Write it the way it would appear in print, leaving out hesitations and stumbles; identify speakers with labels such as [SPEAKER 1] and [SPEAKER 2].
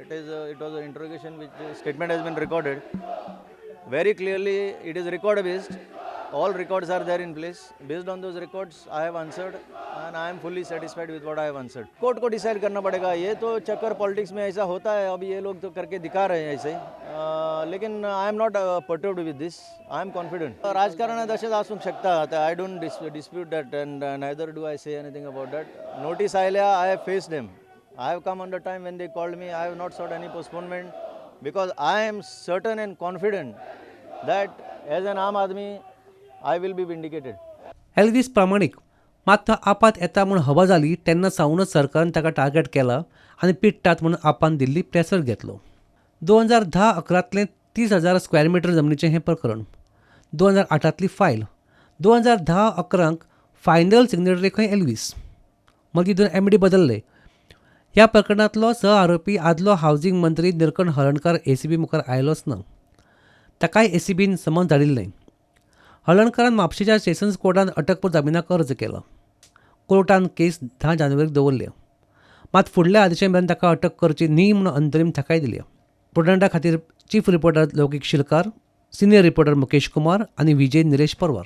[SPEAKER 1] It was a interrogation which statement has been recorded. Very clearly it is record based. All records are there in place. Based on those records I have answered and I am fully satisfied with what I have answered. Court को decide करना पड़ेगा. ये तो चक्कर politics में ऐसा होता है. अभी ये लोग तो करके दिखा रहे हैं ऐसे, लेकिन I am not perturbed with this. I am confident. राजकारणात अशेंच आसूंक शकता. I don't dispute that and neither do I say anything about that. Notice आयल्या, I have faced them. I have come on the time when they called me. I have not sought any postponement because I am certain and confident that as an Aam Aadmi I will be vindicated.
[SPEAKER 2] Elvis Pramanik मात तो आपात येता म्हूण हवा जाली तेन्ना सावनूच सरकारान ताका टार्गेट केला आनी पिडटात म्हूण आपान दिल्ली प्रेसर घेतलो. 2010-11तलें 30,000 स्क्वेअर मिटर जमनीचें हें प्रकरण, 2008तली फायल, 2010-11क फायनल सिग्नेटरी खंय एल्वीस. मागीर दोन एमडी बदलले. ह्या प्रकरणांतलो सह आरोपी आदलो हावजींग मंत्री निलकंठ हळर्णकार एसीबी मुखार आयलोच ना. ताकाय एसीबीन समन्स धाडिल्लें. हळर्णकारान म्हापशेच्या सेशन्स कोर्टांत अटकपूर्व जामिनाक अर्ज केला. कोर्टान केस 10 जानेवारीक दवरल्या. मात फुडल्या आदेशा मेरेन ताका अटक करची न्ही म्हूण अंतरीम थाकाय दिल्या. प्रुडंटा खातीर chief reporter Laukik Shilkar, senior reporter Mukesh Kumar आनी विजय निलेश परवार.